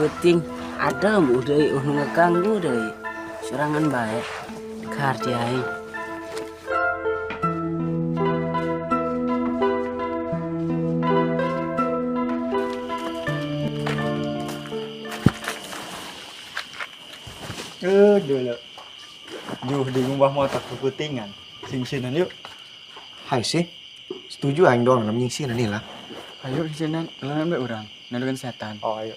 Peuting adem deui, nu ngeganggu deui. Sorangan bae. Kardi aing. Eh, dulu. Juh di ngumbah motor keputingan. Sing-sinan yuk. Hai sih. Setuju aing doang namanya sih nih lah. Ayo sinan, lawan be urang. Nadukan setan. Oh, ayo.